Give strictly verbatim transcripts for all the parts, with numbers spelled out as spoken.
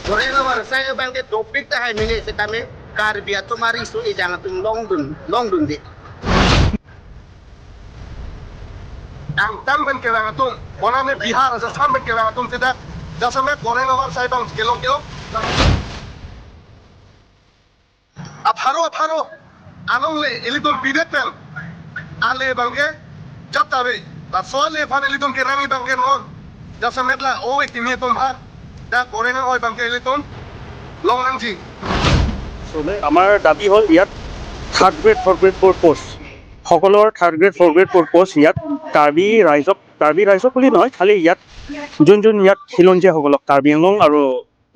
Goreng avar sai abang ke dopik tahai mene setame Karbi atum ariso ejang atum longdun, longdunde. Angtang pen kevang atum, konane Bihar, Rajasthan pen kevang atum seta, jasemet goreng avar sai abang kelong kelong. Apharo apharo alongle ilitum pidet pen ale abang ke jat ave. Laso ale aphan ilitum kenangji abang ke non. Jasemet la o ekimi atum aphan dak goreng oi abang ke ilitum long nangji. আমাৰ দাবী হ'ল ইয়াত third grade, fourth গ্ৰেডবোৰ পোষ্ট, সকলোৰ third grade, fourth গ্ৰেডবোৰ পোষ্ট ইয়াত কাৰ্বি ৰাইজক, কাৰ্বি ৰাইজক বুলি নহয়, খালি ইয়াত যোন যোন ইয়াত খিলঞ্জীয়াসকলক, কাৰ্বি আংলং আৰু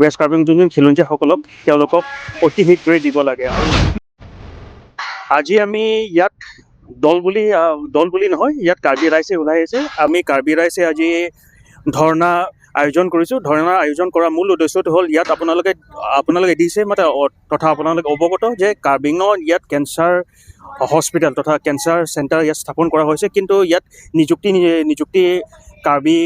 ৱেষ্ট কাৰ্বি আংলং যোন যোন খিলঞ্জীয়াসকলক, তেওঁলোকক অতি শীঘ্ৰে দিব লাগে। আৰু আজি আমি ইয়াত দল বুলি, আহ, দল বুলি নহয়, ইয়াত কাৰ্বি ৰাইজে ওলাই আহিছে। আমি কাৰ্বি ৰাইজে আজি ধৰ্ণা আয়োজন কৰিছোঁ। ধৰ্ণা আয়োজন কৰা মূল উদ্দেশ্যটো হ'ল ইয়াত আপোনালোকে, আপোনালোকে দেখিছে, মানে, অ-, তথা আপোনালোকে অৱগত যে কাৰ্বি আংলঙত ইয়াত কেঞ্চাৰ হস্পিটেল তথা কেঞ্চাৰ চেণ্টাৰ ইয়াত স্থাপন কৰা হৈছে, কিন্তু ইয়াত নিযুক্তি, নিযুক্তি কাৰ্বি,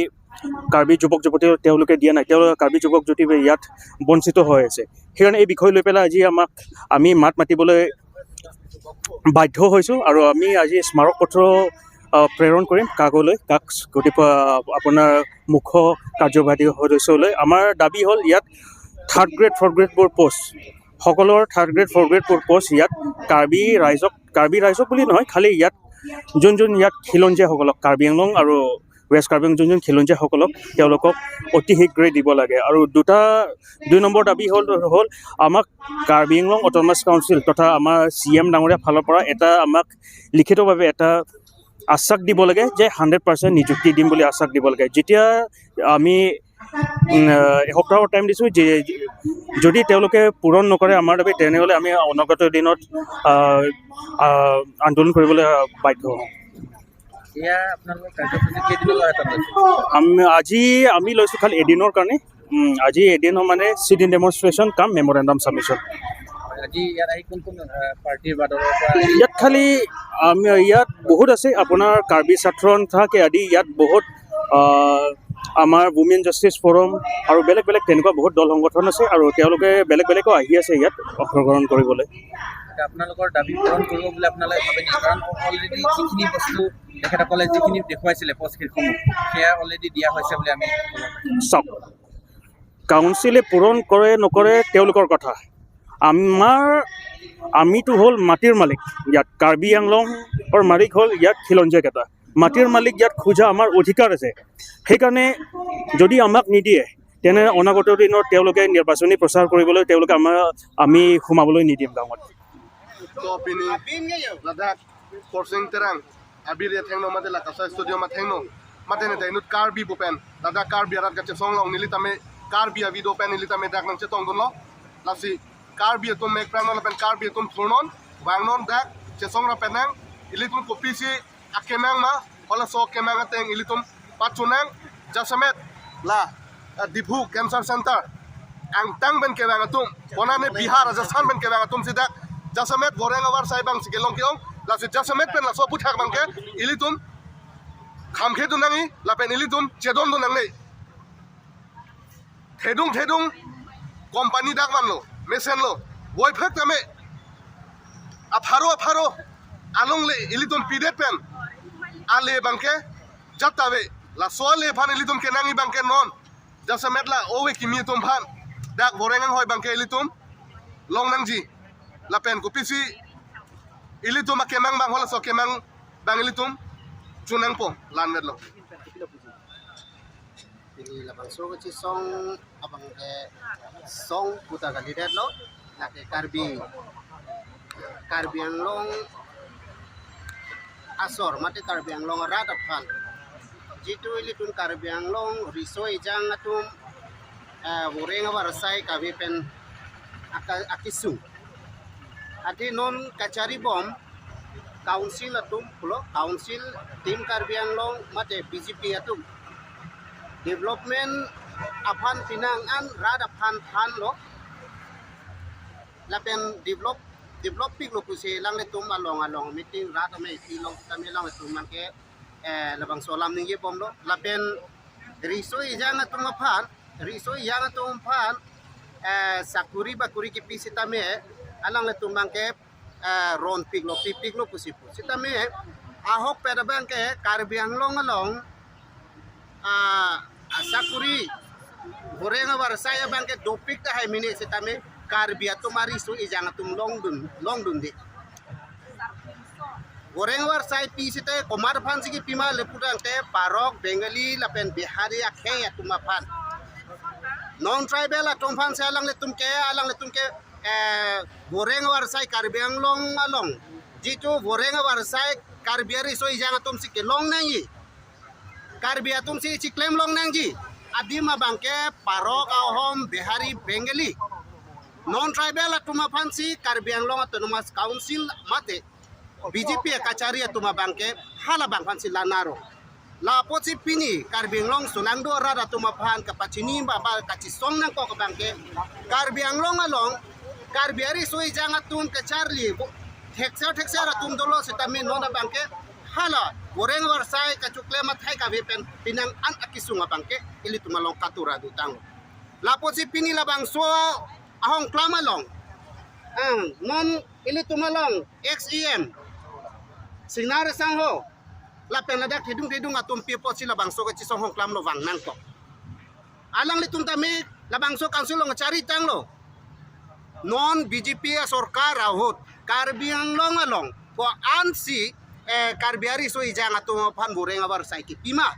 কাৰ্বি যুৱক যুৱতী তেওঁলোকে দিয়া নাই। তেওঁলোকে, কাৰ্বি যুৱক যুৱতী ইয়াত বঞ্চিত হৈ আছে। সেইকাৰণে এই বিষয় লৈ পেলাই আজি আমাক, আমি মাত মাতিবলৈ বাধ্য হৈছোঁ আৰু আমি আজি স্মাৰক পত্ৰ, আহ, প্ৰেৰণ কৰিম। কাগলৈ, কাক, গতিকে, আহ, আপোনাৰ মুখ্য কাৰ্যবাহী সদস্যলৈ। আমাৰ দাবী হ'ল ইয়াত থাৰ্ড গ্ৰেড, ফ'ৰ্থ গ্ৰেডবোৰ পোষ্ট, সকলোৰ থাৰ্ড গ্ৰেড, ফ'ৰ্থ গ্ৰেডবোৰ পোষ্ট ইয়াত কাৰ্বি ৰাইজক, কাৰ্বি ৰাইজক বুলি নহয়, খালি ইয়াত যোন যোন ইয়াত খিলঞ্জীয়াসকলক, কাৰ্বি আংলং আৰু ৱেষ্ট কাৰ্বি আংলং যোন যোন খিলঞ্জীয়াসকলক, তেওঁলোকক অতি শীঘ্ৰে দিব লাগে। আৰু দুটা, দুই নম্বৰ দাবী হ'ল, হ'ল আমাক কাৰ্বি আংলং অট'নমাছ কাউন্সিল তথা আমাৰ চি এম ডাঙৰীয়া ফালৰ পৰা এটা আমাক লিখিতভাৱে এটা আশ্বাস দিব লাগে যে হাণ্ড্ৰেড পাৰ্চেণ্ট নিযুক্তি দিম বুলি আশ্বাস দিব লাগে। যেতিয়া আমি, উম, আহ, এসপ্তাহৰ টাইম দিছোঁ যে যদি তেওঁলোকে পূৰণ নকৰে আমাৰ দাবী, তেনেহ'লে আমি অনাগত দিনত, আহ, আহ, আন্দোলন কৰিবলৈ, আহ, বাধ্য হ'ম। এয়া আপোনালোকৰ কাৰ্যসূচী কেইদিনৰ পৰা এটা লৈছে? আমি, আজি আমি লৈছোঁ খালি এদিনৰ কাৰণে। উম, আজি এদিনৰ মানে চিট ইন ডেমনষ্ট্ৰেশ্যন কাম মেমৰেণ্ডাম ছাবমিশ্যন। আজি ইয়াত আহি কোন কোন আহ, পাৰ্টিৰ বা দলৰ পৰা? ইয়াত খালি আমি, ইয়াত বহুত আছে, আপোনাৰ কাৰ্বি ছাত্ৰ সন্থাকে আদি ইয়াত বহুত, আহ, আমাৰ উমেন জাষ্টিছ ফৰাম আৰু বেলেগ বেলেগ তেনেকুৱা বহুত দল সংগঠন আছে আৰু তেওঁলোকে বেলেগ বেলেগো আহি আছে ইয়াত অংশগ্ৰহণ কৰিবলৈ। এতিয়া আপোনালোকৰ দাবী পূৰণ কৰিব বুলি আপোনালোকে ভাবে নেকি? কাৰণ অলৰেডি যিখিনি বস্তু তেখেতসকলে যিখিনি দেখুৱাইছিলে পষ্ট শীৰ্ষমুখ, সেয়া অলৰেডি দিয়া হৈছে বুলি আমি চাওক, কাউন্সিলে পূৰণ কৰে নকৰে তেওঁলোকৰ কথা। আমাৰ, আমিতো হ'ল মাটিৰ মালিক, ইয়াত কাৰ্বি আংলঙৰ মালিক হ'ল ইয়াত খিলঞ্জীয়াকেইটা। মাটিৰ মালিক ইয়াত খোজা আমাৰ অধিকাৰ আছে। সেইকাৰণে যদি আমাক নিদিয়ে, তেনে অনাগত দিনত তেওঁলোকে নিৰ্বাচনী প্ৰচাৰ কৰিবলৈ তেওঁলোকে আমাৰ, আমি সোমাবলৈ নিদিম গাঁৱত। To pini ladak Porsing Terang abiri athengno mate la Kasa Stadium athengno mate ne dainut Karbi bupen ladak Karbi arat kachesong long neli tame Karbi avi do pen neli tame dak nangchetongdunlo. Lasi Karbi atum mek prangnon lapen Karbi atum thurnon vangnon dak chesong ra penang ilitum kopisi akemang ma halaso akemang ateng ilitum pachunang jasemet la, eh, Diphu Cancer Center angtang pen kevang atum, konane Bihar, Rajasthan pen kevang atum seta jasemet goreng avar sai abang si kelong ke-ong, lasi jasemet pen laso aputhak abang ke ilitum khamkhe dun nangji lapen ilitum chedondun nangne. Thedung thedung company dak vanlo, mesenlo, boiphak tame apharo apharo alongle ilitum pidet pen ale abang ke jat ave. Laso ale aphan ilitum kenangji abang ke non. Jasemet la ove kimi atum aphan dak goreng anghoi abang ke ilitum long nangji. Lapen kopisi ilitum akemang abang halaso akemang abang ilitum chunangpo, la-anvetlo. Pini labangso kachesong abang ke song puta kalidetlo, lake Karbi, Karbi Anglong asor mate Karbi Anglong arat aphan, jitu ilitum Karbi Anglong riso ejang atum, eh, goreng avar sai kave pen aka-, akesung. Athe non kachari bom council atum pulo, council, Team Karbi Anglong mate B J P atum development aphan pinang an rat aphan thanlo. Lapen develop, develop piklo pusi alanglitum along along meeting rat amei pilong tame alanglitum abang ke, eh, labangso alam ningje bomlo. Lapen Riso ejang atum aphan, riso ejang atum aphan, eh, sakuri bakuri kipi sitame, alanglitum abangke, eh, ronpiklo, pipiklo pusi pu. Sitame, ahokpet abangke Karbi Anglong along, ah, asakuri, boreng avarsai abangke dopik tahai mene sitame, Karbi atum ariso ejang atum longdun, longdunde. Boreng avarsai pi site komat aphansi kipima le putangte Parok, Bengali, lapen Bihari akhei atum aphan. Non-tribal atum aphansi alanglitum ke, alanglitum ke, eh, boreng avarsai Karbi Anglong along. Jitu boreng avarsai Karbi ariso ejang atumsi kelong nangji. Karbi atumsi chiklem long nangji. Adim abangke Parok, Ahom, Bihari, Bengali. Non-tribal atum aphansi Karbi Anglong Autonomous Council mate B J P akachari atum abangke halabang aphansi lanaro. Lapotsi pini Karbi Anglong solangdo arat atum aphan kapachini ba, ba kachisong nangkok abangke Karbi Anglong along Karbi ariso ejang atum kacharli bo, thekser thekser atum dolo sitame non abangke hala boreng avarsai kachoklem athai kave pen penang an akisung abangke ilitum along katura dutang. Lapotsi pini labangso ahongklam along, ang non ilitum along ex E M Singnar Sangho lapen ladak thedung thedung atum pi apotsi labangso kachisong hongklamlo vang nangkok. Alanglitum tame labangso council along chari tanglo. Non B J P asorkar ahut Karbi Anglong along ko-ansi, eh, Karbi ariso ejang atum aphan boreng avarsai kipima.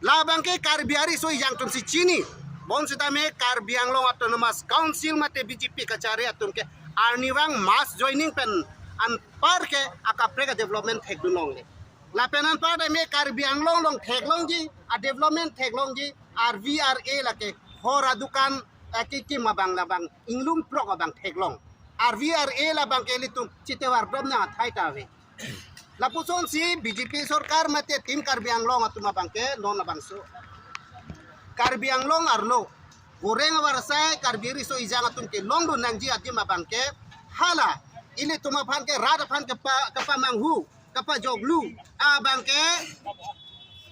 Labangke Karbi ariso ejang atumsi chini. Bonsitame Karbi Anglong Autonomous Council mate B J P kachari atum ke arnivang mass joining pen anparke akaprek a-development thekdun longle. Lapen anpar tame Karbi Anglong along theklongji, a-development theklongji, R V R A lake hor adukan, eh, kikim abang labang inglum prok abang theklong. R V R A labangke ilitum chitewar dom nang athai ta ave. Lapusonsi B J P sorkar mate Team Karbi Anglong atum abangke non labangso Karbi Anglong arlo boreng avarsai Karbi ariso ejang atum kelongdun nangji adim abangke hala ilitum aphan ke rat aphan kepa, kepamanghu, kepajoklu abangke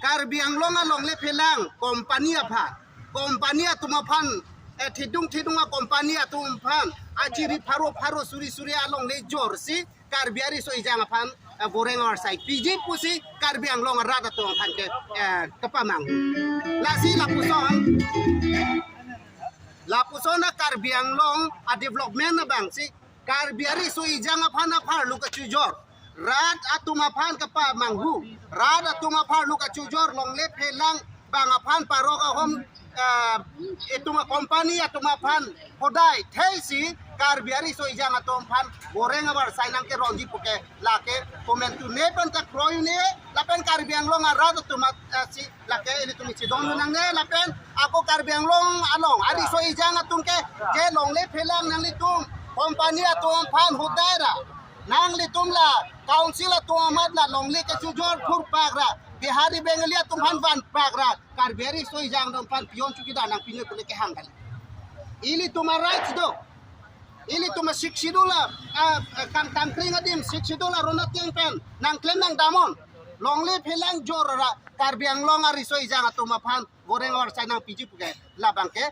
Karbi Anglong alongle phelang company aphan, company atum aphan, eh, thedung thedung a-company atum aphan ajiri pharo pharo suri suri alongle jorsi Karbi ariso ejang aphan, eh, boreng avarsai piji pusi Karbi Anglong arat atum aphan ke, eh, kepamang. Lasi lapuson, lapuson a-Karbi Anglong a-development abangsi Karbi ariso ejang aphan apharlu kachojor, rat atum aphan kepamanghu, rat atum apharlu kachojor longle phelang bang aphan Parok Ahom, eh, itum a-company atum aphan hodai theisi Karbi ariso ejang atum aphan boreng avarsai nangkeronji puke lake komantu ne pen kakroi ne lapen Karbi Anglong arat atum at, eh, si lake ilitum isi dong nangne lapen ako Karbi Anglong along ariso ejang atum ke je longle phelang nanglitum company atum aphan hodai ra nanglitum la council atum amat la longle kachojor phurpak ra Bihari Bengali atum aphan vanpak ra Karbi ariso ejang atum aphan peon chowkidar nangpinoi pule kehang kali. Ilitum a-rights do. Ilitum a-Sixth Schedule a, a, a, kang tangkring adim Sixth Schedule aron ateng pen nangklem nangdamnon. Longle phelang jor ra Karbi Anglong ariso ejang atum aphan boreng avarsai nangpiji puke labangke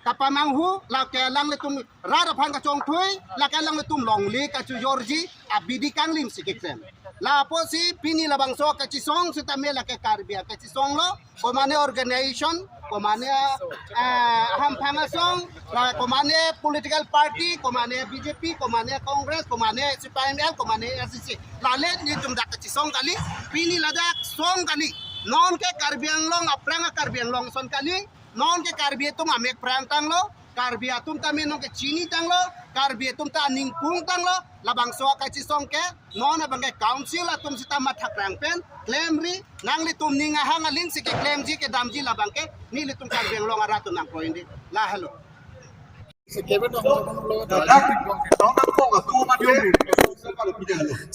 kapamanghu, lake alanglitum rat aphan kachongthui, lake alanglitum longle kachojorji abidi kanglimsi keklem. Lapusi pini labangso kachisong sitame lake Karbi akachisong lo, komane organization, komane, eh, hamphang asong, la komane political party, komane B J P, komane Congress, komane C P I M L, komane A I C C. Lale nelitum dak kachisong kali, pini ladak song kali. Non ke Karbi Anglong, aphrang a-Karbi Anglong ason kali, non ke Karbi atum amek phrang tanglo, Karbi atum tame non ke chini tanglo, Karbi atum ta ningpung tanglo, labangso akachisong ke, non abangke council atum sita mathakrang pen, klemri, nanglitum ning ahang alingsi keklemji kedamji labangke, nelitum Karbi Anglong arat atum nangkroi indi. Lahelo.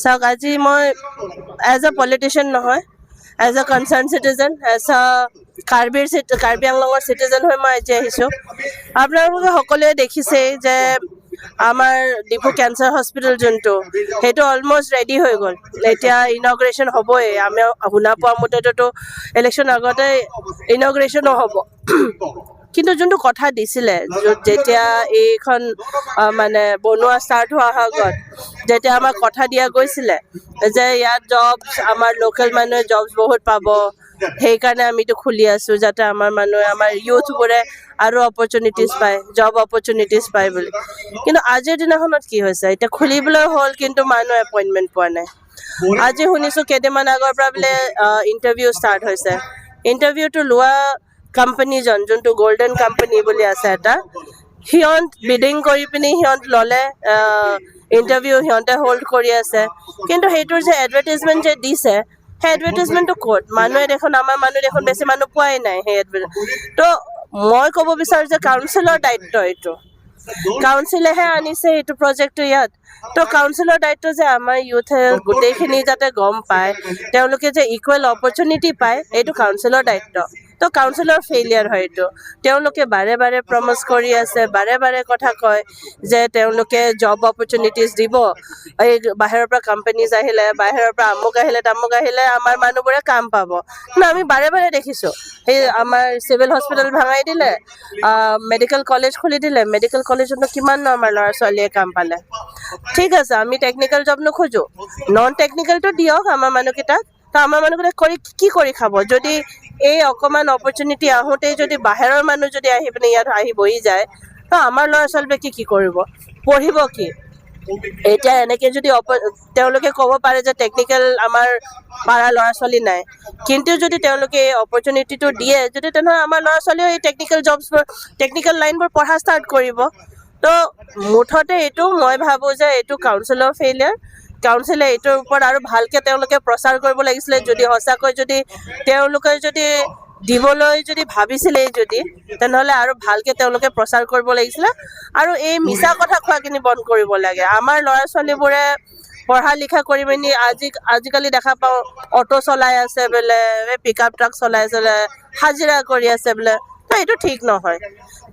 চাওক, আজি মই as a politician নহয়, as a concerned citizen, as a কাৰ্বিৰ চিট-, কাৰ্বি আংলঙৰ চিটিজেন হৈ মই আজি আহিছোঁ। আপোনালোকে সকলোৱে দেখিছেই যে আমাৰ ডিফু কেঞ্চাৰ হস্পিটেল যোনটো, সেইটো অলমষ্ট ৰেডি হৈ গ'ল। এতিয়া ইনগ্ৰেশ্যন হ'বই। আমি শুনা পোৱা মতেতো ইলেকশ্যন আগতে ইনগ্ৰেশ্যনো হ'ব। কিন্তু যোনটো কথা দিছিলে, য- যেতিয়া এইখন, আহ, মানে বনোৱা ষ্টাৰ্ট হোৱাৰ আগত, যেতিয়া আমাক কথা দিয়া গৈছিলে যে ইয়াত জবছ, আমাৰ লোকেল মানুহে জবছ বহুত পাব, সেইকাৰণে আমিতো খুলি আছো, যাতে আমাৰ মানুহে, আমাৰ ইউথবোৰে আৰু অপৰচুনিটিজ পায়, জব অপৰচুনিটিজ পায় বুলি। কিন্তু আজিৰ দিনাখনত কি হৈছে, এতিয়া খুলিবলৈ হ'ল, কিন্তু মানুহ এপইণ্টমেণ্ট পোৱা নাই। আজি শুনিছো কেইদিনমান আগৰ পৰা বোলে ইণ্টাৰভিউ ষ্টাৰ্ট হৈছে। ইণ্টাৰভিউটো লোৱা কোম্পানীজন, যোনটো গল্ডেন কোম্পানী বুলি আছে এটা, সিহঁত বিডিং কৰি পিনি সিহঁত ল'লে, ইণ্টাৰভিউ সিহঁতে হোল্ড কৰি আছে। কিন্তু সেইটোৰ যে এডভাৰটাইজমেণ্ট যে দিছে, সেই এডভাৰটাইজমেণ্টটো ক'ত? মানুহে দেখোন, আমাৰ মানুহ দেখোন বেছি মানুহ পোৱাই নাই সেই এডভাৰটাইজ। তো মই ক'ব বিচাৰো যে কাউন্সিলৰ দায়িত্ব এইটো, কাউন্সিলেহে আনিছে এইটো প্ৰজেক্টটো ইয়াত। তো কাউন্সিলৰ দায়িত্ব যে আমাৰ ইউথে গোটেইখিনি যাতে গম পায়, তেওঁলোকে যে ইকুৱেল অপৰচুনিটি পায়, এইটো কাউন্সিলৰ দায়িত্ব। তো কাউন্সিলৰ ফেইলিয়াৰ হয় এইটো। তেওঁলোকে বাৰে বাৰে প্ৰমিছ কৰি আছে, বাৰে বাৰে কথা কয় যে তেওঁলোকে জব অপৰচুনিটিজ দিব, এই বাহিৰৰ পৰা কোম্পানীজ আহিলে, বাহিৰৰ পৰা আমুক আহিলে, তামুক আহিলে আমাৰ মানুহবোৰে কাম পাব। কিন্তু আমি বাৰে বাৰে দেখিছো, সেই আমাৰ চিভিল হস্পিটেল ভাঙাই দিলে, মেডিকেল কলেজ খুলি দিলে। মেডিকেল কলেজতো কিমান আমাৰ ল'ৰা ছোৱালীয়ে কাম পালে? ঠিক আছে, আমি টেকনিকেল জব নোখোজো, নন টেকনিকেলটো দিয়ক আমাৰ মানুহকেইটাক। তো আমাৰ মানুহকেইটাক কৰি কি কৰি খাব? যদি এই অকণমান অপৰচুনিটি আহোঁতেই যদি বাহিৰৰ মানুহ যদি আহি পিনে ইয়াত আহি বহি যায়, তো আমাৰ ল'ৰা ছোৱালীবোৰে কি কি কৰিব? পঢ়িব কি? এতিয়া এনেকে যদি অপ- তেওঁলোকে ক'ব পাৰে যে টেকনিকেল আমাৰ পাৰা ল'ৰা ছোৱালী নাই, কিন্তু যদি তেওঁলোকে এই অপৰচুনিটিটো দিয়ে, যদি, তেনেহ'লে আমাৰ ল'ৰা ছোৱালীয়েও এই টেকনিকেল জবছবোৰ, টেকনিকেল লাইনবোৰ পঢ়া ষ্টাৰ্ট কৰিব। তো মুঠতে এইটো মই ভাবো যে এইটো কাউন্সিলৰ ফেইলিয়াৰ। কাউন্সিলে এইটোৰ ওপৰত আৰু ভালকে তেওঁলোকে প্ৰচাৰ কৰিব লাগিছিলে। যদি সঁচাকৈ যদি তেওঁলোকে যদি দিবলৈ যদি ভাবিছিলে যদি, তেনেহ'লে আৰু ভালকে তেওঁলোকে প্ৰচাৰ কৰিব লাগিছিলে। আৰু এই মিছা কথা কোৱাখিনি বন্ধ কৰিব লাগে। আমাৰ ল'ৰা ছোৱালীবোৰে পঢ়া লিখা কৰি পিনি আজি, আজিকালি দেখা পাওঁ, অটো চলাই আছে বোলে, পিক আপ ট্ৰাক চলাই আছে বোলে, হাজিৰা কৰি আছে বোলে। তো এইটো ঠিক নহয়।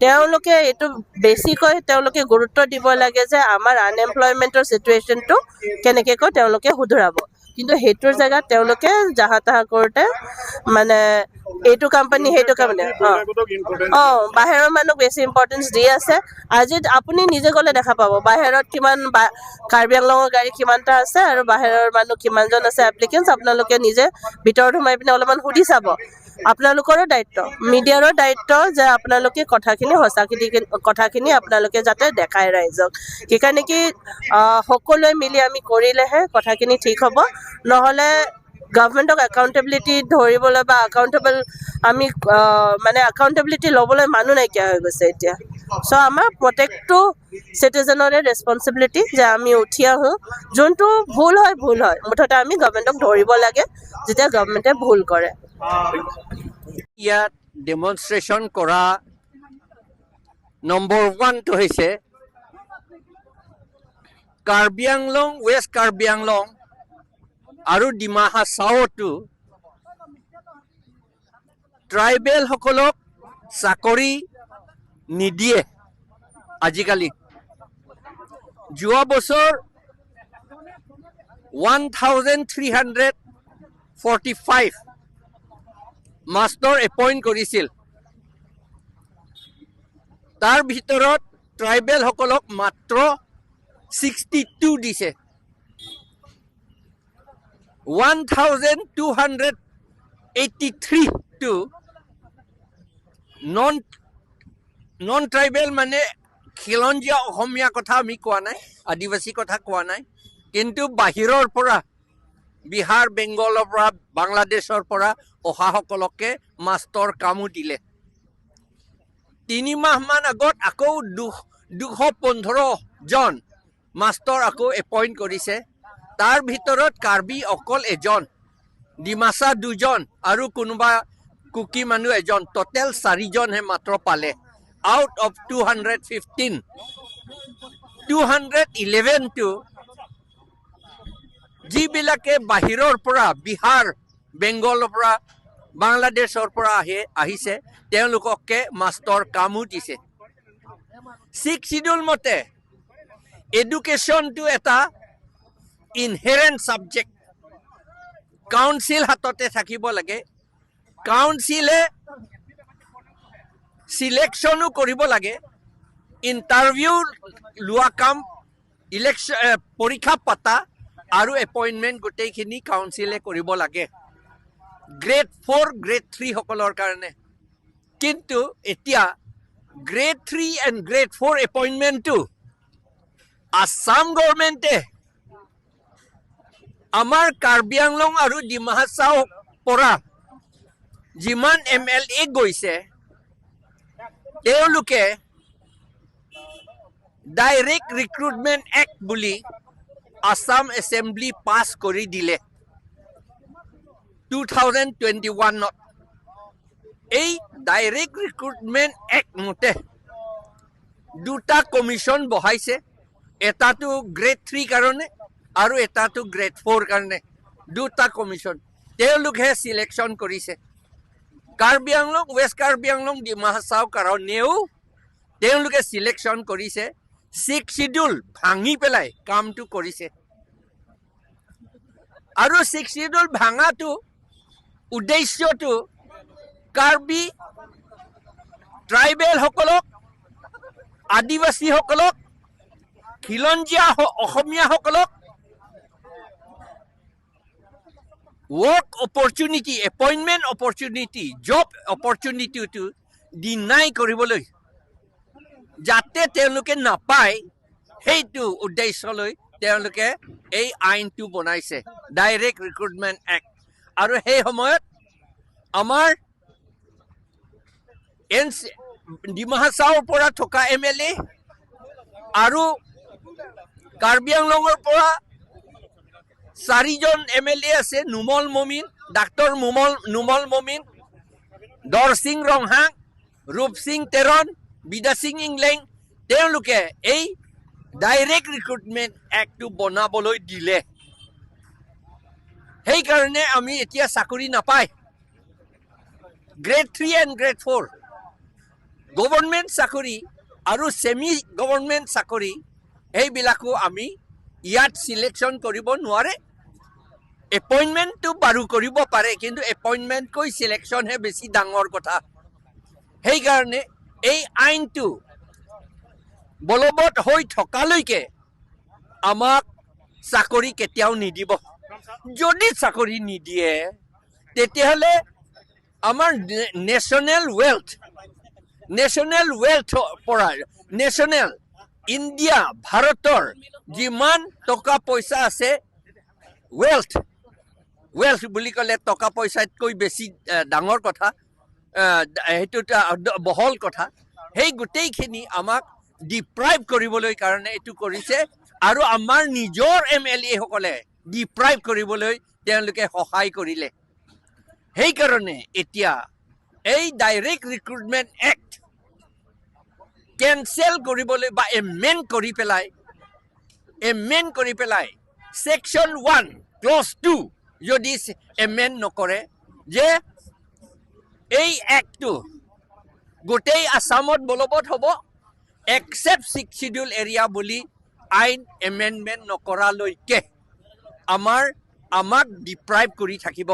তেওঁলোকে এইটো বেছিকৈ তেওঁলোকে গুৰুত্ব দিব লাগে যে আমাৰ আনএমপ্লয়মেণ্টৰ চিটুৱেশ্যনটো কেনেকেকৈ তেওঁলোকে শুধৰাব। কিন্তু সেইটোৰ জেগাত তেওঁলোকে জাহা তাহা কৰোঁতে, মানে, এইটো কোম্পানী, সেইটো কোম্পানী, অ, অ, বাহিৰৰ মানুহ বেছি ইম্পৰ্টেঞ্চ দি আছে। আজি আপুনি নিজে গ'লে দেখা পাব, বাহিৰত কিমান বা-, কাৰ্বি আংলঙৰ গাড়ী কিমানটা আছে আৰু বাহিৰৰ মানুহ কিমানজন আছে এপ্লিকেণ্টছ, আপোনালোকে নিজে ভিতৰত সোমাই পিনে অলপমান সুধি চাব। আপোনালোকৰো দায়িত্ব, মিডিয়াৰো দায়িত্ব যে আপোনালোকে কথাখিনি সঁচাখিনি, কথাখিনি আপোনালোকে যাতে দেখায় ৰাইজক। কিয় নেকি, আহ, সকলোৱে মিলি আমি কৰিলেহে কথাখিনি ঠিক হ'ব। নহ'লে গভৰ্ণমেণ্টক একাউণ্টেবিলিটি ধৰিবলৈ বা একাউণ্টেবল আমি, আহ, মানে, একাউণ্টেবিলিটি ল'বলৈ মানুহ নাইকিয়া হৈ গৈছে এতিয়া। চ' আমাৰ প্ৰত্যেকটো চিটিজেনৰে ৰেছপনচিবিলিটি যে আমি উঠি আহোঁ, যোনটো ভুল হয়, ভুল হয়, মুঠতে আমি গভৰ্ণমেণ্টক ধৰিব লাগে যেতিয়া গভৰ্ণমেণ্টে ভুল কৰে। ইয়াত ডেমনষ্ট্ৰেশ্যন কৰা নম্বৰ ওৱানটো হৈছে কাৰ্বি আংলং, ৱেষ্ট কাৰ্বি আংলং আৰু ডিমা হাছাওতো ট্ৰাইবেলসকলক চাকৰি নিদিয়ে আজিকালি। যোৱা বছৰ one thousand three hundred forty five master appoint কৰিছিল। তাৰ ভিতৰত ট্ৰাইবেলসকলক মাত্ৰ ছিক্সটি টু দিছে। One thousand two hundred eighty থ্ৰীটো নন, নন ট্ৰাইবেল, মানে, খিলঞ্জীয়া অসমীয়া কথা আমি কোৱা নাই, আদিবাসী কথা কোৱা নাই, কিন্তু বাহিৰৰ পৰা, বিহাৰ, বেংগলৰ পৰা, বাংলাদেশৰ পৰা অহাসকলকে মাষ্টৰ কামো দিলে। তিনি মাহমান আগত আকৌ দুশ, দুশ পোন্ধৰ জন মাষ্টৰ আকৌ এপইণ্ট কৰিছে। তাৰ ভিতৰত কাৰ্বি অকল এজন, ডিমাচা দুজন আৰু কোনোবা কুকি মানুহ এজন, টোটেল চাৰিজনহে মাত্ৰ পালে। Out of two hundred fifteen, two hundred ইলেভেনটো যিবিলাকে বাহিৰৰ পৰা, বিহাৰ, বেংগলৰ পৰা, বাংলাদেশৰ পৰা আহে, আহিছে, তেওঁলোককে মাষ্টৰ কামো দিছে। ছিক্স চিডিউল মতে এডুকেশ্যনটো এটা ইনহেৰেণ্ট ছাবজেক্ট। কাউন্সিল হাততে থাকিব লাগে। কাউন্সিলে চিলেকশ্যনো কৰিব লাগে, ইণ্টাৰভিউ লোৱা কাম, ইলেকশ্যন, এ, পৰীক্ষা পতা আৰু এপইণ্টমেণ্ট গোটেইখিনি কাউন্সিলে কৰিব লাগে গ্ৰেড ফ'ৰ, গ্ৰেড থ্ৰী সকলৰ কাৰণে। কিন্তু এতিয়া grade three and grade four এপইণ্টমেণ্টটো আছাম গভৰ্ণমেণ্টে আমাৰ কাৰ্বি আংলং আৰু ডিমা হাছাওৰ পৰা যিমান এম এল এ গৈছে, তেওঁলোকে ডাইৰেক্ট ৰিক্ৰুটমেণ্ট এক্ট বুলি আছাম এছেম্বলি পাছ কৰি দিলে টু থাউজেণ্ড টুৱেণ্টি ওৱানত। এই ডাইৰেক্ট ৰিক্ৰুটমেণ্ট এক্ট মতে দুটা কমিশ্যন বহাইছে, এটাটো গ্ৰেড থ্ৰী কাৰণে আৰু এটাটো গ্ৰেড ফ'ৰ কাৰণে। দুটা কমিশ্যন, তেওঁলোকে চিলেকশ্যন কৰিছে। কাৰ্বি আংলং, ৱেষ্ট কাৰ্বি আংলং, ডিমা হাছাও কাৰণেও তেওঁলোকে চিলেকশ্যন কৰিছে। ছিক্স শ্বিডিউল ভাঙি পেলাই কামটো কৰিছে। আৰু ছিক্স শ্বিডিউল ভাঙাটো উদ্দেশ্যটো কাৰ্বি ট্ৰাইবেলসকলক, আদিবাসীসকলক, খিলঞ্জীয়া হ-, অসমীয়াসকলক work opportunity, appointment opportunity, job অপৰচুনিটিটো ডিনাই কৰিবলৈ, যাতে তেওঁলোকে নাপায়, সেইটো উদ্দেশ্যলৈ তেওঁলোকে এই আইনটো বনাইছে, ডাইৰেক্ট ৰিক্ৰুটমেণ্ট এক্ট। আৰু সেই সময়ত আমাৰ এন চি, ডিমা হাছাওৰ পৰা থকা এম এল এ আৰু কাৰ্বি আংলঙৰ পৰা চাৰিজন এম এল এ আছে, নুমল মমিন, ডাক্তৰ নুমল, নুমল মমিন, দৰসিং ৰংহাং, ৰূপসিং তেৰণ, বিদ্যাসিং ইংলেং, তেওঁলোকে এই ডাইৰেক্ট ৰিক্ৰুটমেণ্ট এক্টটো বনাবলৈ দিলে। সেইকাৰণে আমি এতিয়া চাকৰি নাপায়। Grade three and grade four, government চাকৰি আৰু ছেমি গভৰ্ণমেণ্ট চাকৰি, সেইবিলাকো আমি ইয়াত চিলেকশ্যন কৰিব নোৱাৰে। এপইণ্টমেণ্টটো বাৰু কৰিব পাৰে, কিন্তু এপইণ্টমেণ্টকৈ চিলেকশ্যনহে বেছি ডাঙৰ কথা। সেইকাৰণে এই আইনটো বলবৎ হৈ থকালৈকে আমাক চাকৰি কেতিয়াও নিদিব। যদি চাকৰি নিদিয়ে, তেতিয়াহ'লে আমাৰ নে-, নেশ্যনেল ৱেল্থ, নেশ্যনেল ৱেল্থৰ পৰা, নেশ্যনেল ইণ্ডিয়া, ভাৰতৰ যিমান টকা পইচা আছে, ৱেল্থ, ৱেল্থ বুলি ক'লে টকা পইচাতকৈ বেছি, এ, ডাঙৰ কথা, এ, সেইটো এটা দ-, বহল কথা। সেই গোটেইখিনি আমাক ডিপ্ৰাইভ কৰিবলৈ কাৰণে এইটো কৰিছে আৰু আমাৰ নিজৰ এম এল এ সকলে ডিপ্ৰাইভ কৰিবলৈ তেওঁলোকে সহায় কৰিলে। সেইকাৰণে এতিয়া এই ডাইৰেক্ট ৰিক্ৰুটমেণ্ট এক্ট কেঞ্চেল কৰিবলৈ বা এমেণ্ড কৰি পেলাই, এমেণ্ড কৰি পেলাই ছেকশ্যন ওৱান ক্লজ টু যদি এমেণ্ড নকৰে যে এই এক্টটো গোটেই আছামত বলবৎ হ'ব, একচেপ্ট ছিক্স শ্বিডিউল এৰিয়া বুলি আইন এমেণ্ডমেণ্ট নকৰালৈকে আমাৰ, আমাক ডিপ্ৰাইভ কৰি থাকিব।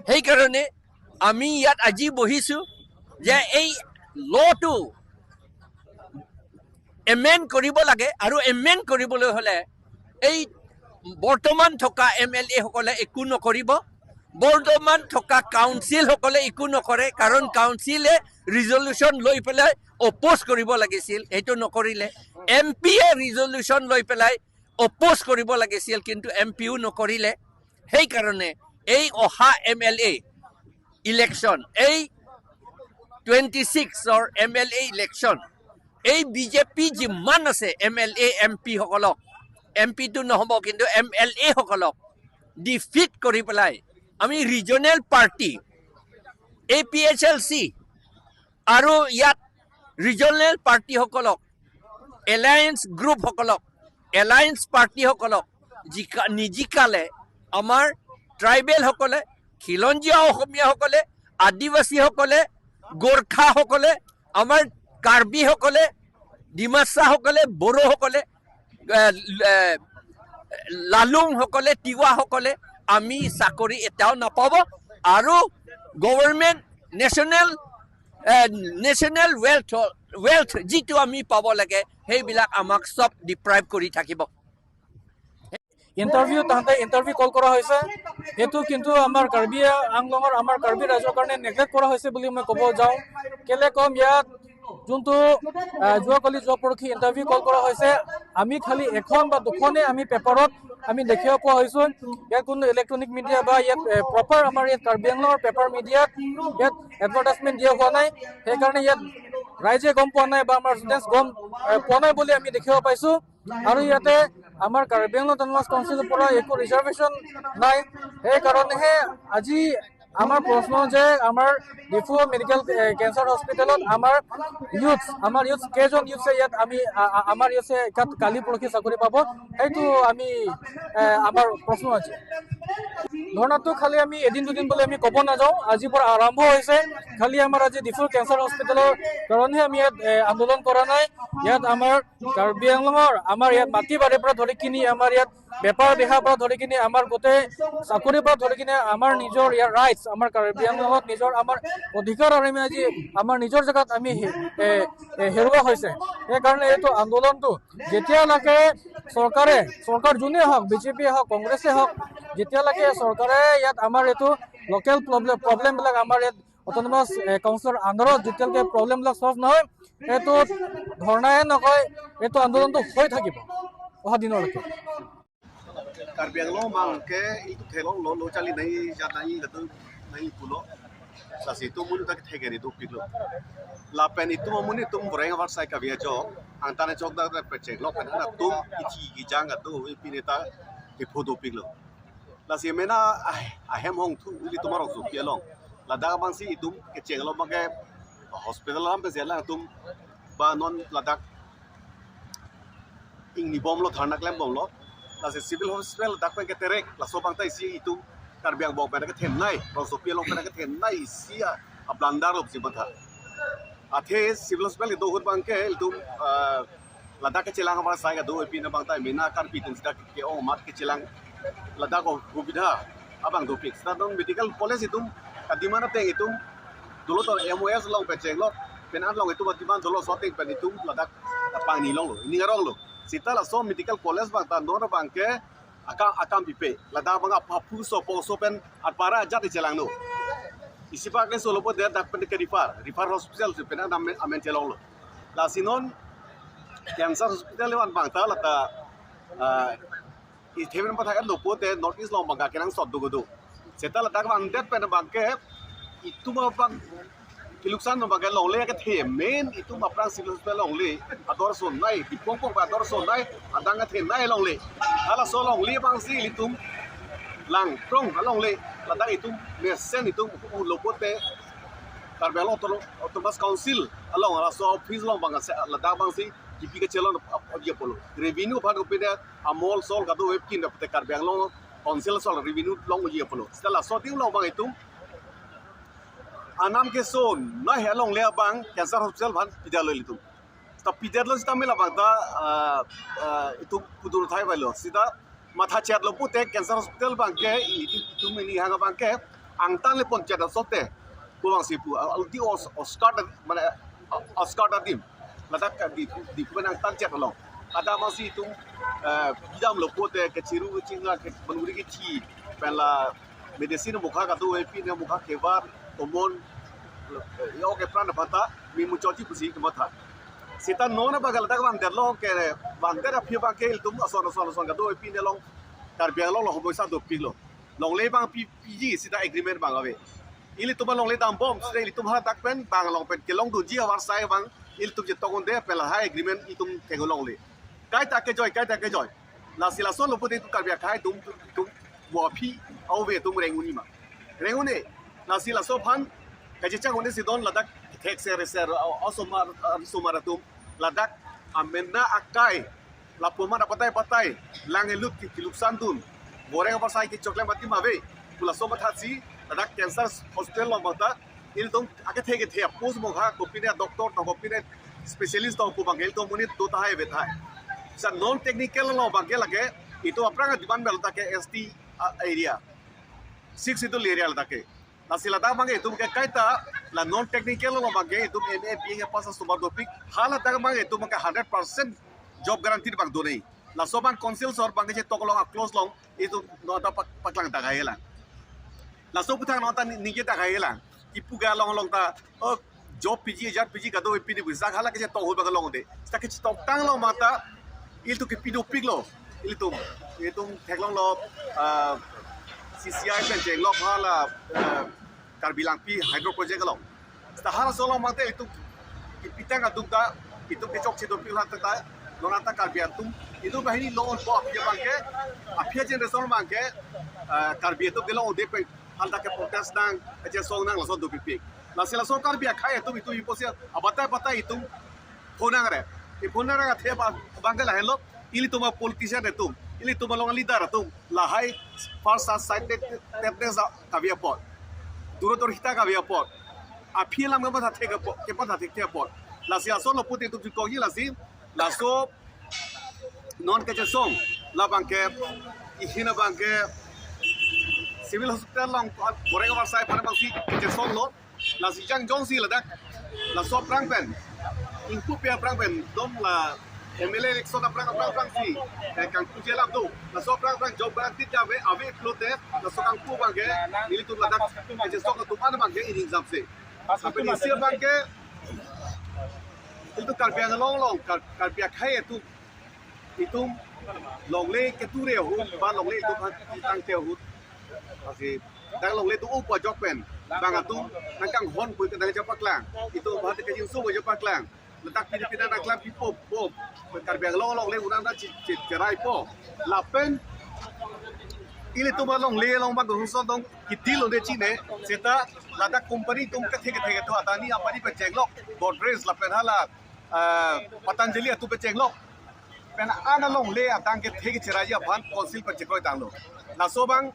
সেইকাৰণে আমি ইয়াত আজি বহিছো যে এই লটো এমেণ্ড কৰিব লাগে আৰু এমেণ্ড কৰিবলৈ হ'লে এই বৰ্তমান থকা এম এল এ সকলে একো নকৰিব, বৰ্তমান থকা কাউন্সিল সকলে একো নকৰে, কাৰণ কাউন্সিলে ৰিজলিউশ্যন লৈ পেলাই অপ'জ কৰিব লাগিছিল, সেইটো নকৰিলে। এম পিয়ে ৰিজলিউশ্যন লৈ পেলাই অপ'জ কৰিব লাগিছিল, কিন্তু এম পিও নকৰিলে। সেইকাৰণে এই অহা এম এল এ ইলেকশ্যন, এই টুৱেণ্টি ছিক্সৰ এম এল এ ইলেকশ্যন, এই বি জে পি যিমান আছে M L A, M P সকলক, এম পিটো নহ'ব, কিন্তু এম এল এ সকলক ডিফিট কৰি পেলাই আমি regional party, A P H L C আৰু ইয়াত ৰিজনেল পাৰ্টিসকলক, এলায়েন্স গ্ৰুপসকলক, এলায়েন্স পাৰ্টিসকলক জিকা-, নিজিকালে আমাৰ ট্ৰাইবেলসকলে, খিলঞ্জীয়া অসমীয়াসকলে, আদিবাসীসকলে, গোৰ্খাসকলে, আমাৰ কাৰ্বিসকলে, ডিমাছাসকলে, বড়োসকলে এ, এ, লালুং সকলে, তিৱা সকলে আমি চাকৰি এটাও নাপাব। আৰু গভৰ্ণমেণ্ট নেশ্যনেল, এ, নেশ্যনেল ৱেলথ, ৱেলথ যিটো আমি পাব লাগে, সেইবিলাক আমাক চব ডিপ্ৰাইভ কৰি থাকিব। ইণ্টাৰভিউ তাহাঁতে ইণ্টাৰভিউ কল কৰা হৈছে। সেইটো কিন্তু আমাৰ কাৰ্বি আংলঙৰ, আমাৰ কাৰ্বি ৰাইজৰ কাৰণে নেগলেক্ট কৰা হৈছে বুলি মই ক'ব যাওঁ। কেলে কম, ইয়াত যোনটো আহ, যোৱাকালি, যোৱা পৰহি ইণ্টাৰভিউ কল কৰা হৈছে, আমি খালি এখন বা দুখনে আমি পেপাৰত আমি দেখিব পোৱা হৈছো। ইয়াত কোনো ইলেক্ট্ৰনিক মিডিয়া বা ইয়াত প্ৰপাৰ আমাৰ ইয়াত কাৰ্বি আংলঙৰ পেপাৰ মিডিয়াত ইয়াত এডভাৰটাইজমেণ্ট দিয়া হোৱা নাই। সেইকাৰণে ইয়াত ৰাইজে গম পোৱা নাই বা আমাৰ ষ্টুডেণ্টছ গম এ, পোৱা নাই বুলি আমি দেখিব পাইছো। আৰু ইয়াতে আমাৰ কাৰ্বি আংলং অট'নমাছ কাউন্সিলৰ পৰা একো ৰিজাৰ্ভেশ্যন নাই। সেইকাৰণেহে আজি আমাৰ প্ৰশ্ন যে আমাৰ ডিফু মেডিকেল এ, কেঞ্চাৰ হস্পিটেলত আমাৰ ইউথছ, আমাৰ ইউথছ কেইজন ইউথছে ইয়াত আমি আ- আ- আমাৰ ইউথছে ইয়াত কালি পৰহি চাকৰি পাব, সেইটো আমি এ, আমাৰ প্ৰশ্ন আছে। ধৰ্ণাটো খালি আমি এদিন দুদিন বুলি আমি ক'ব নাযাওঁ, আজিৰ পৰা আৰম্ভ হৈছে। খালি আমাৰ আজি ডিফু কেঞ্চাৰ হস্পিটেলৰ কাৰণেহে আমি ইয়াত এ, আন্দোলন কৰা নাই। ইয়াত আমাৰ কাৰ্বি আংলঙৰ আমাৰ ইয়াত মাটি বাৰীৰ পৰা ধৰি কিনি, আমাৰ ইয়াত বেপাৰ বেহাৰ পৰা ধৰি কিনি, আমাৰ গোটেই চাকৰিৰ পৰা ধৰি কিনি আমাৰ নিজৰ ইয়াৰ ৰাইটছ, আমাৰ কাৰ্বি আংলঙত নিজৰ আমাৰ অধিকাৰ আমি আজি আমাৰ নিজৰ জেগাত আমি হে- এ, এ, হেৰুওৱা হৈছে। সেইকাৰণে এইটো আন্দোলনটো যেতিয়ালৈকে চৰকাৰে, চৰকাৰ যোনে হওক, বিজেপিয়ে হওক, কংগ্ৰেছে হওক, যেতিয়ালৈকে চৰকাৰে ইয়াত আমাৰ এইটো লোকেল প্ৰব্লেম প্ৰব্লেমবিলাক আমাৰ ইয়াত অট'নমাছ কাউন্সিলৰ আণ্ডাৰত যেতিয়ালৈকে প্ৰব্লেমবিলাক ছল্ভ নহয়, এইটো ধৰ্ণাহে নকয়, এইটো আন্দোলনটো হৈ থাকিব অহা দিনলৈকে। Karbi Anglong abang ke itu thelong lo lo chali nahi jat nahi latu nahi pulo. Lasi itu mun tak thegen itu pilo. Lapen itu mun itu boreng abar sai kavia jo. Angtan chok dak dak pecek lo pen atum iti kijang atu ipineta kipu do pilo. Lasi mena ah, ahem hong thu ili tumar okso pi along. Ladak abang si itum kecheng lo abang ke hospital lam pe zela atum ba non ladak ingni bomlo, dharna klem bomlo. Lasi civil hospital dak pen keterek, laso abang ta isi itum Karbi Anglong pen kethenei, rongsopi along pen kethenei isi a, a blunder lo si bangtha. Athe civil hospital itu hut abang ke itum ah, ladak kechelang abar sai kado epina abang ta mena Karbi atum sida ke-ong amat kechelang ladak ko hubidha abang dopik. Sida non medical college itum kadimana teng itum dolo to M O S along pecheng lo, pen along itum adiman dolo so teng pen itum ladak pangni longlo, ini ngarong lo. Sita laso medical college abang ta non abang ke akam akam pipe, ladak abang aphu so poso pen atpara ajat chelang no. Isi pak ne solo po dak pen ke refer, refer hospital si pen amen amen chelong lo. Lasi non cancer hospital lewan abang ta lata ah, ithemen pathak lo pote North East along abang ke kenangsot do do. Seta ladak abang det pen abang ke itum abang kiluksan abang ke longle kethe main itum aphrang civil hospital longle ador sonai, dipong pong ador sonai, adang kethenei longle. Halaso longle abang si itum langprong alongle ladak itum mesen itum lo pote Karbi Anglong Autonomous Council along halaso office along abang se ladak abang si kipi kechelong ap- ap- apotji apotlo. Revenue aphan kopine amol sol kado web kin dapte Karbi Anglong Council sol revenue longji apotlo. Sita laso adim along abang itum anam kesonei alongle abang cancer hospital aphan pidetlo itum. Sita pidetlo sita mela abang ta ah, ah, itum kudur thai vailo. Sita matha chetlo pote cancer hospital abang ke itum itum ini hang abang ke angtan le pon chet asote. Ko abang si pu ah, di os Oscar mane Oscar adim. Ladak di di pu angtan chet along. Ada masih itum eh, bidamlo pote kechiru kechinga ke penuri kechi pen la medicine mukha kado epine mukha kevar tomon yo ke pran bata mi muchoti pusi kematha. Sita non abang ke ladak abang detlo ke abang det aphi abang ke itum ason ason ason kado epine along Karbi Anglong lo homoisa dopiklo. Longle abang pi piji sita agreement abang ave. Ilitum alongle dambom sita ilitum hadak pen abang along pen kelongdunji abar sai abang ilitum chetong unde pen lahai agreement itum theng longle. Kaita kejoi, kaita kejoi. Lasi laso lo pote itum Karbi akhai itum itum mo aphi ave itum reng un-e ma. Reng un-e. Lasi laso aphan kachechang un-e si don ladak thek ser ser osomar osomar atum ladak amena akai lapu amat apatai patai lang elut ki kiluksan dun. Boreng abar sai kechoklem adim ave. Pu laso matha si ladak cancer hospital along abang ta ilitum akethe kethe post mokha kopine doctor to kopine specialist to ko abang ilitum monit do tahai ave tahai. Sa non technical along abangke lake, itum aphrang demand bel ta ke S T, uh, area, Sixth Schedule area lake. Lasi ladak abangke itum ke kaita la non technical along abangke itum M A, B A pass asomar dopik. Haladak abangke itum ke hundred percent job guarantee abang do nangji. Laso abang council asor abangke chetok along a-clause along itum non ta pak-, paklang dak hai lang. Laso aputhak non ta ni-, ningje dak hai lang. Kipu ga along along ta, oh, job piji, ejat piji kadokave pini bisa hala kechetok ahut abang longde. Seta kechetoktang along mata ilitum kepi dopiklo. Ilitum, itum theklonglo, ah, C C I pen chenglok hala, ah, Karbi Langpi Hydro Project along. Seta halaso along mate itum kipitang aduk ta, itum kechokche dopik haladak ta, non anta Karbi atum, itum banghini long-onpo aphi abangke, aphi generation abangke, ah, Karbi atum kelong ode pen, haladak ke protest nang, kachesong nang laso dopikpik. Lasi laso Karbi akhei atum itum iposi abatai batai itum phonangre. Iphonangre athe ba-, abangke lahenlo, ilitum a-politician atum, ilitum along a-leader atum, lahai first side tep tep sa kave apot, durodorshita kave apot, aphi alam kepatha thek apot, kepatha thekthe apot. Lasi laso lo pute itum chukokji lasi, laso non kachesong, labangke, ihin abangke, civil hospital along, boreng avarsai aphan abangsi kachesonglo, lasi jang jongsi ladak, laso aphrang pen, ingpu pe aphrang pen, dom la M L A election aphrang aphrang aphrangsi, eh, kangpu je alam do, laso aphrang aphrang job guarantee ja ave, ave pulote, laso kangpu abangke, nelitum ladak, kachesong atum an abangke, ining jamse. Lapen isi abangke, itum Karbi Anglong along, Kar-, Karbi akhei atum, itum longle keture ahut, ba longle itum aphan tangte ahut. Lasi, dak longle do-opo ajok pen, bang atum nangkanghon pu ke nangchepaklang, itum aphan kachingso pu chepaklang. Ladak pini pini nangklam pipo po, Karbi Anglong alongle unang ta che-, che-, cheraipo. Lapen ilitum alongle along bang kehusot dong kidil onde chine, seta ladak company atum kethe kethe kedo Adani Ambani pen chenglok, Godrej lapen hala, ah, Patanjali atum pen chenglok. Pen an alongle adang kethe kecheraiji aphan council pen chekroitanglo. Laso abang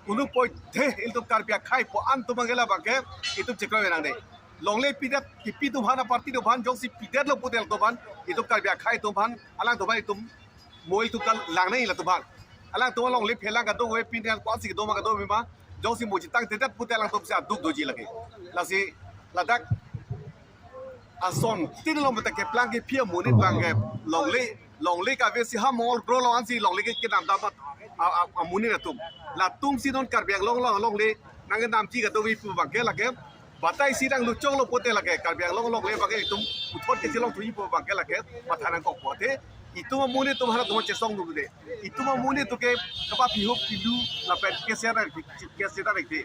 unu poithe ilitum Karbi akhei po-an atum abangke labangke itum chekroi nangne. Longle pidet, kipi atum aphan, a-party atum aphan, jongsi pidetlo pute latum aphan, itum Karbi akhei atum aphan, alangtum aphan itum, mo itum ta langnei latum aphan. Alangtum alongle phelang kadokave pini an ko-ansi kedo ma kadokave ma, jongsi mo chetangtedet pute alangtum si aduk doji lake. Lasi ladak ason tin along mate keplang kephi amonit abangke longle, longle kave si ha Mongol Gro along ansi longle ke kedam dam a, a, amonit atum. Latumsi non Karbi Anglong along longle nangkedamji kadokave pu abangke lake, batai si nangluchonglo pute lake, Karbi Anglong alongle abangke itum puthot kechelongthuji pu abangke lake, matha nangkokpo athe, itum amonit atum halatum chesong dunde. Itum amonit atum ke kapa pihup pidu lapen keser nang, keser nang ke.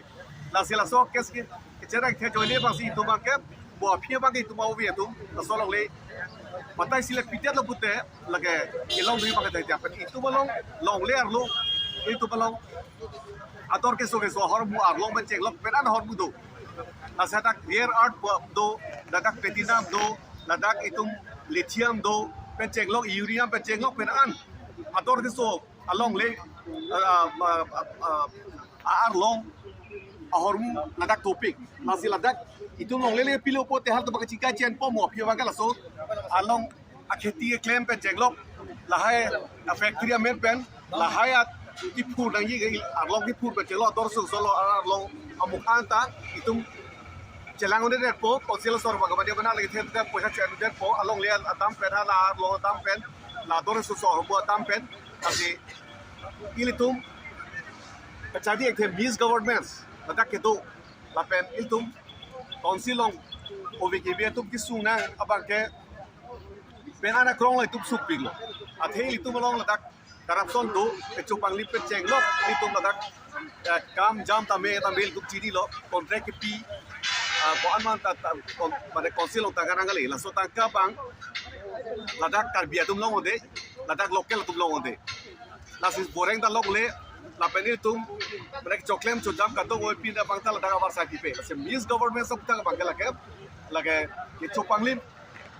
Lasi laso kes ke, keser nang ke joine abangsi itum abangke, bo aphi abangke itum ove atum, laso longle, batai si le pidetlo pute, lake, kelong dui abangke tei pen itum along, longle arlo, itum along, ador keso keso ahormu arlong pen chenglok pen an ahormu do. Lasi ladak rare earth do, ladak platinum do, ladak itum lithium do, pen chenglok uranium pen chenglok pen an. Ador keso alongle, ah, ah, ah, ah, arlong ahormu ladak dopik. Lasi ladak itum longle le pilo pute halatum abangke chingkai chenpo mo aphi abangke laso along akheti keklem pen chenglok, lahai a-factory amen pen, lahai a-, kiphur nangji ke arlong kiphur pen chenglok, ador keso keso lo arlong amukha ta itum chelang un-edetpo, council asor abangke badi bana lagi them them poisa che-un-edetpo, alongle adam pen hala arlong adam pen, la ador keso keso ahormu adam pen, lasi ilitum kachadi ekthe misgovernance ladak kedo, lapen ilitum council along ove keve atum kesung nang abangke pen an akrong lo itum sukpiklo. Athe ilitum along ladak corruption do, kechopanglim pen chenglok, ilitum ladak, eh, kam jam tame tame ilitum chinilo, contract kepi, ah, ko-an man ta, ta, kon-, pada council along tangka nangkali, laso tangka abang ladak Karbi atum longde, ladak local atum longde. Lasi boreng ta longle, lapen ilitum, mereka choklem chodam kadokave pini abang ta ladak avarsai pipe. Lasi misgovernance aputhak abangke lake, lake, kechopanglim,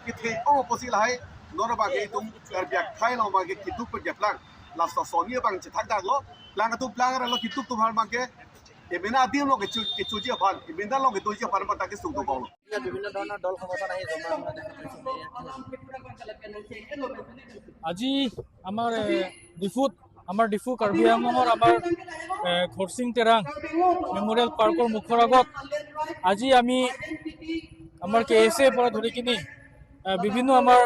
kethe ong apotsi lahai, non abangke itum Karbi akhei along abangke keduk pen keplang. Laso asonsi abang chethak daklo, plang atum plang relo, keduk atum aphan abangke, Ibina adim lo kechu kechuji aphan, ibina lo ketuji aphan pata kesung dobom lo. বিভিন্ন ধৰণৰ দল সংগঠন আহি জমা হোৱা দেখা গৈছে। আজি আমাৰ, এ, ডিফুত, আমাৰ ডিফু কাৰ্বি আংলঙৰ আমাৰ, এ, খৰচিং তেৰাং মেমৰিয়েল পাৰ্কৰ মুখৰ আগত আজি আমি আমাৰ কে এছ এ পৰা ধৰি কিনি, এ, বিভিন্ন আমাৰ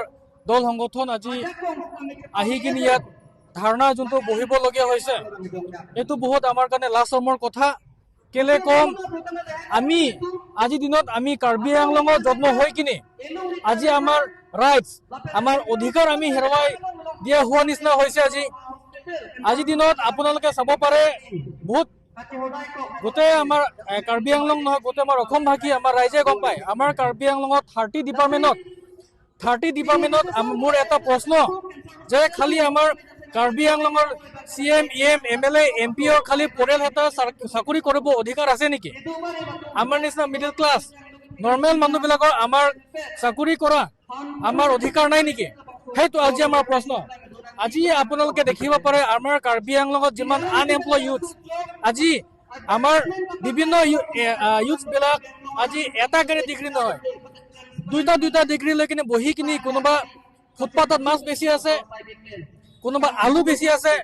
দল সংগঠন আজি আহি কিনি ইয়াত ধাৰণা যোনটো বহিবলগীয়া হৈছে, এইটো বহুত আমাৰ কাৰণে লাজ শৰমৰ কথা। কেলে কম, আমি আজিৰ দিনত আমি কাৰ্বি আংলঙত জন্ম হৈ কিনি আজি আমাৰ ৰাইটছ, আমাৰ অধিকাৰ আমি হেৰুৱাই দিয়া হোৱা নিচিনা হৈছে আজি। আজিৰ দিনত আপোনালোকে চাব পাৰে, বহুত গোটেই আমাৰ, এ, কাৰ্বি আংলং নহয়, গোটেই আমাৰ অসম ভাষী আমাৰ ৰাইজে গম পায়, আমাৰ কাৰ্বি আংলঙত থাৰ্টি ডিপাৰ্টমেণ্টত থাৰ্টি ডিপাৰ্টমেণ্টত আম- মোৰ এটা প্ৰশ্ন যে খালি আমাৰ কাৰ্বি আংলঙৰ C M, E M, M L A, M P অ খালি পৰিয়াল এটা চাৰ- চাকৰি কৰিব অধিকাৰ আছে নেকি? আমাৰ নিচিনা মিডল ক্লাছ নৰ্মেল মানুহবিলাকৰ আমাৰ চাকৰি কৰা আমাৰ অধিকাৰ নাই নেকি? সেইটো আজি আমাৰ প্ৰশ্ন। আজি আপোনালোকে দেখিব পাৰে আমাৰ কাৰ্বি আংলঙত যিমান আনএমপ্লয় ইউথ, আজি আমাৰ বিভিন্ন ইউ- এ, আ, ইউথ বিলাক আজি এটা কেৰে ডিগ্ৰী নহয়, দুইটা দুইটা ডিগ্ৰী লৈ কিনে বহি কিনি কোনোবা ফুটপাথত মাছ বেচি আছে, কোনোবা আলু বেচি আছে,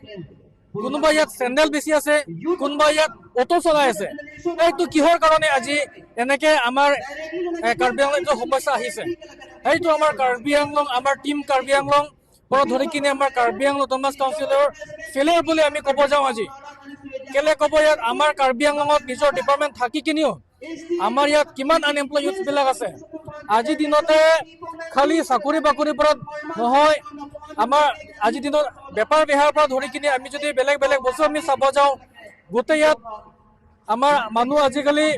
কোনোবা ইয়াত চেণ্ডেল বেচি আছে, কোনোবা ইয়াত অটো চলাই আছে। এইটো কিহৰ কাৰণে আজি এনেকে আমাৰ, এ, কাৰ্বি আংলং এইটো সমস্যা আহিছে? সেইটো আমাৰ কাৰ্বি আংলং, আমাৰ টিম কাৰ্বি আংলং পৰা ধৰি কিনে আমাৰ কাৰ্বি আংলং অট'নমাছ কাউন্সিলৰ ফেলিয়াৰ বুলি আমি ক'ব যাওঁ আজি। কেলে ক'ব, ইয়াত আমাৰ কাৰ্বি আংলঙত নিজৰ ডিপাৰ্টমেণ্ট থাকি কিনিও আমাৰ ইয়াত কিমান আনএমপ্লয় ইউথ বিলাক আছে। আজিৰ দিনতে খালি চাকৰি বাকৰিৰ পৰা নহয়, আমাৰ আজিৰ দিনত বেপাৰ বেহাৰ পৰা ধৰি কিনে আমি যদি বেলেগ বেলেগ বস্তু আমি চাব যাওঁ, গোটেই ইয়াত আমাৰ মানুহ আজিকালি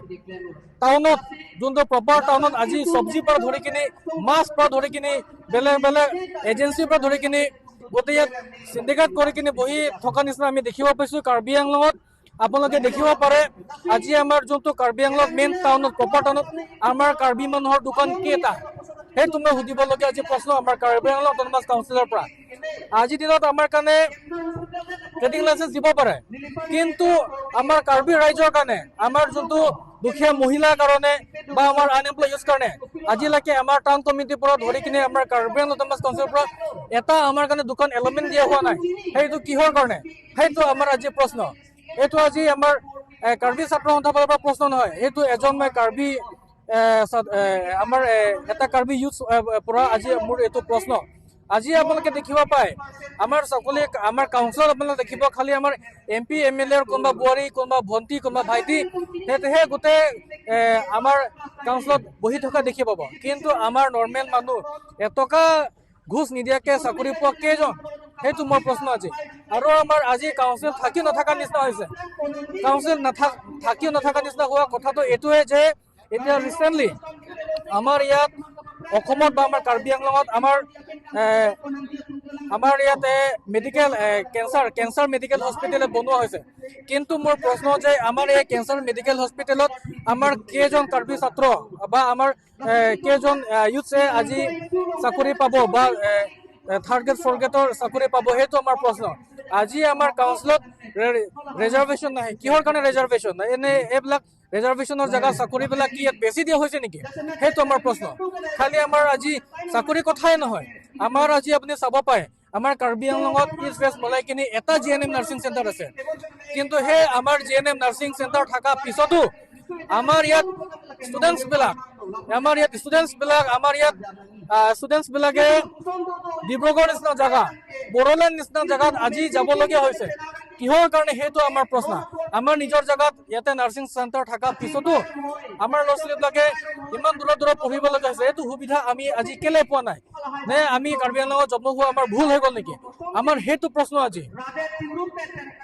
টাউনত, যোনটো প্ৰপাৰ টাউনত আজি চব্জিৰ পৰা ধৰি কিনি, মাছ পৰা ধৰি কিনি, বেলেগ বেলেগ এজেঞ্চিৰ পৰা ধৰি কিনি গোটেই ইয়াত চিণ্ডিকেট কৰি কিনি বহি থকা নিচিনা আমি দেখিব পাইছো কাৰ্বি আংলঙত। আপোনালোকে দেখিব পাৰে আজি আমাৰ যোনটো কাৰ্বি আংলং মেইন টাউনত, প্ৰপাৰ টাউনত আমাৰ কাৰ্বি মানুহৰ দোকান কেইটা, সেইটো মই সুধিবলগীয়া আজি প্ৰশ্ন আমাৰ কাৰ্বি আংলং অট'নমাছ কাউন্সিলৰ পৰা। আজিৰ দিনত আমাৰ কাৰণে ট্ৰেডিং লাইচেন্স দিব পাৰে, কিন্তু আমাৰ কাৰ্বি ৰাইজৰ কাৰণে, আমাৰ যোনটো দুখীয়া মহিলাৰ কাৰণে বা আমাৰ আনএমপ্লয় ইউথ কাৰণে আজিলৈকে আমাৰ টাউন কমিটিৰ পৰা ধৰি কিনে আমাৰ কাৰ্বি আংলং অট'নমাছ কাউন্সিলৰ পৰা এটা আমাৰ কাৰণে দোকান এলটমেণ্ট দিয়া হোৱা নাই। সেইটো কিহৰ কাৰণে? সেইটো আমাৰ আজি প্ৰশ্ন। এইটো আজি আমাৰ, এ, কাৰ্বি ছাত্ৰ সন্থাৰ ফালৰ পৰা প্ৰশ্ন নহয়, সেইটো এজন মই কাৰ্বি, এ, ছা- এ, আমাৰ, এ, এটা কাৰ্বি ইউথ, এ, পৰা আজি মোৰ এইটো প্ৰশ্ন। আজি আপোনালোকে দেখিব পায় আমাৰ সকলোৱে, আমাৰ কাউন্সিলত আপোনালোকে দেখিব খালি আমাৰ এম পি এম এল এৰ কোনোবা বোৱাৰী, কোনোবা ভণ্টি, কোনোবা ভাইটি, সেইটোহে গোটেই, এ, আমাৰ কাউন্সিলত বহি থকা দেখি পাব। কিন্তু আমাৰ নৰ্মেল মানুহ এটকা ঘুচ নিদিয়াকে চাকৰি পোৱা কেইজন, সেইটো মোৰ প্ৰশ্ন আজি। আৰু আমাৰ আজি কাউন্সিল থাকি নথকা নিচিনা হৈছে। কাউন্সিল নাথাক- থাকি নথকা নিচিনা হোৱা কথাটো এইটোৱে যে এতিয়া ৰিচেণ্টলি আমাৰ ইয়াত অসমত বা আমাৰ কাৰ্বি আংলঙত আমাৰ, এ, আমাৰ ইয়াতে মেডিকেল, এ, কেঞ্চাৰ কেঞ্চাৰ মেডিকেল হস্পিটেল বনোৱা হৈছে। কিন্তু মোৰ প্ৰশ্ন যে আমাৰ এই কেঞ্চাৰ মেডিকেল হস্পিটেলত আমাৰ কেইজন কাৰ্বি ছাত্ৰ বা আমাৰ, এ, কেইজন, এ, ইউথছে আজি চাকৰি পাব বা, এ, এ, থাৰ্ড গ্ৰেড ফ'ৰ্থ গ্ৰেডৰ চাকৰি পাব, সেইটো আমাৰ প্ৰশ্ন। আজি আমাৰ কাউন্সিলত ৰে- ৰিজাৰ্ভেশ্যন নাই। কিহৰ কাৰণে ৰিজাৰ্ভেশ্যন নাই? এনে এইবিলাক ৰিজাৰ্ভেশ্যনৰ জেগা চাকৰিবিলাক কি ইয়াত বেছি দিয়া হৈছে নেকি? সেইটো আমাৰ প্ৰশ্ন। খালি আমাৰ আজি চাকৰি কথাই নহয়, আমাৰ আজি আপুনি চাব পাৰে আমাৰ কাৰ্বি আংলঙত ইষ্ট ৱেষ্ট মিলাই কিনি এটা G N M nursing centre আছে, কিন্তু সেই আমাৰ G N M nursing centre থকা পিছতো আমাৰ ইয়াত ষ্টুডেণ্টছ বিলাক, আমাৰ ইয়াত ষ্টুডেণ্টছ বিলাক, আমাৰ ইয়াত, আহ, ষ্টুডেণ্টছ বিলাকে ডিব্ৰুগড় নিচিনা জেগা, বড়োলেণ্ড নিচিনা জেগাত আজি যাবলগীয়া হৈছে। কিহৰ কাৰণে, সেইটো আমাৰ প্ৰশ্ন। আমাৰ নিজৰ জেগাত ইয়াতে নাৰ্ছিং চেণ্টাৰ থকা পিছতো আমাৰ ল'ৰা ছোৱালীবিলাকে ইমান দূৰত দূৰত পঢ়িবলগীয়া হৈছে। এইটো সুবিধা আমি আজি কেলে পোৱা নাই? নে আমি কাৰ্বি আংলঙত জন্ম হোৱা আমাৰ ভুল হৈ গ'ল নেকি? আমাৰ সেইটো প্ৰশ্ন আজি।